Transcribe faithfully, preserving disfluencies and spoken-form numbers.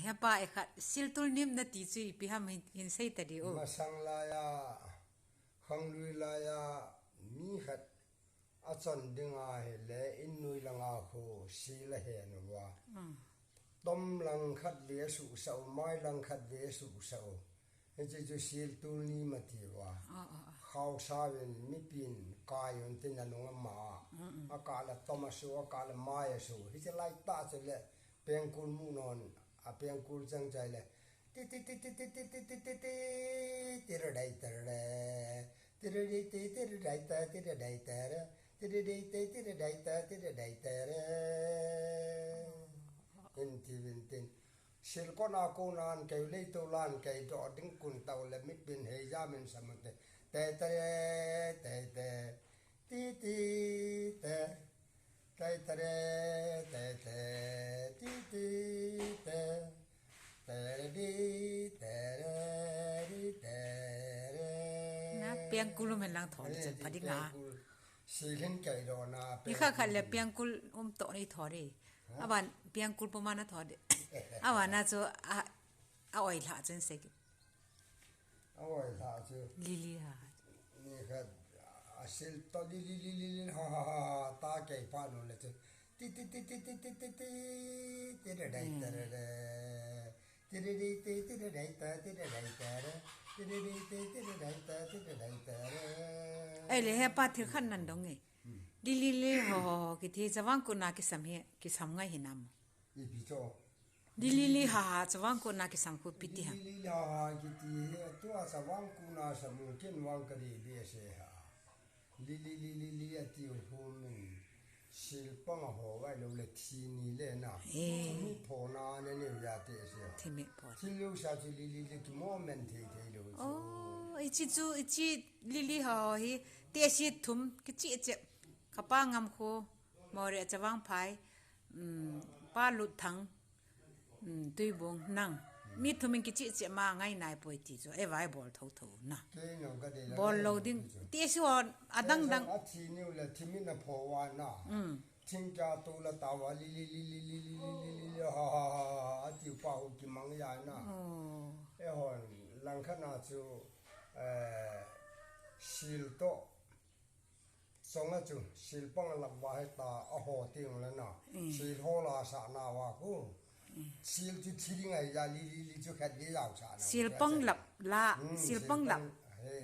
Hepa, e khat, sil tul nim nati chu ipi ham hin, hin sei ta di o. Masang laiya, khanglui laiya, mi khat achon ding ahile, in nui langa khu sil ahen uva. Mm. Tom lang khat ve asuhsah u, mai lang khat ve asuhsah u. Hiche chu sil tul nim ati uva. Ah, ah, ah. Khaosa uvin mipin kai un tin anung ama. Mm, mm. Akah le tom asu, akah le mai asu. Hiche lai tah chule pengkul mu non, a pengkul chang chai le. Ti, ti, ti, ti, ti, ti, ti, ti, ti, ti, ti, ti, ra dai ta ra. Ti, ra dai ti, ti, ra dai ta, ti, ra dai ta ra. Ti, ra dai ti, ti, ra dai ta, ti, ra dai ta ra. In ti vin tin. Sil kona kona an kei u lei to lan kei doh ding kun tau le mipin hei ja min sa mate. Te te, te te, ti ti te. Te te re, te te, ti ti te. Te re di, te re di, te re. Na, pengkul um hen lang thon. Te chen di, pha ding a. Pengkul. Sil hin kei doh na, ni kha khat le pengkul. Pengkul um to ni tho di. Ha? Aban pengkul puma na tho di. Aban na chu a, a oi lha chen se ki. A oi lha chu. Lili ha. Ni kha a sil to li li li li li ha ha ha ha ta kei pha nu le chu. Ti ti ti ti ti ti ti ti ti ti da dai ta ra ra. Ti da dai ti ti da dai ta ti da dai ta ra. Ti da dai ti ti da dai ta ti da dai ta ra. Ai le hepa thil khat nan dong e. Hmm. Lili li ho ho kiti chavang kuna kisam hi, kisam ngai hinam. Ipi cho. Lili li ha ha chavang kuna kisam khu ipi ti ha. Lili li ha ha kiti hi, tua chavang kuna samu ken vang ka di di ase ha. Lili li li li ati u hu min. Sil pang a ho vai lo le thi ni le na. Eh. Mi pho na ne ne ya te ase ha. Thi mi pho. Thi lo sa chu lili li ki mo men thei thei lo chu. Oh, ichi chu, ichi lili ha ho hi. Te si thum, kichi che. Kapa ngam khu. Mori a chavang phai, um, pa lut thang, um, tui bung nang. Mi thum in kichi che ma ngai nai poi ti chu, e vai bol tho tho na. Kei no ka de la bol lo ding. Ti si on, adang dang. A thi niu le, thi mi na pho wa na. Um. Thing ka tu la ta wa li li li, ha, ha, ha, ha, ha, ti pa hu ki mang ya na. Oh. E hon, lang kha na chu, eh, sil to. Chonga chu, sil pang a lap va he ta, a ho ting la na. Mm. Sil ho la sa na va ku. Mm. Sil chu thi ding ai ya li li li chu khat li lau sa na. Sil pang lap la, mm, sil pang lap. He,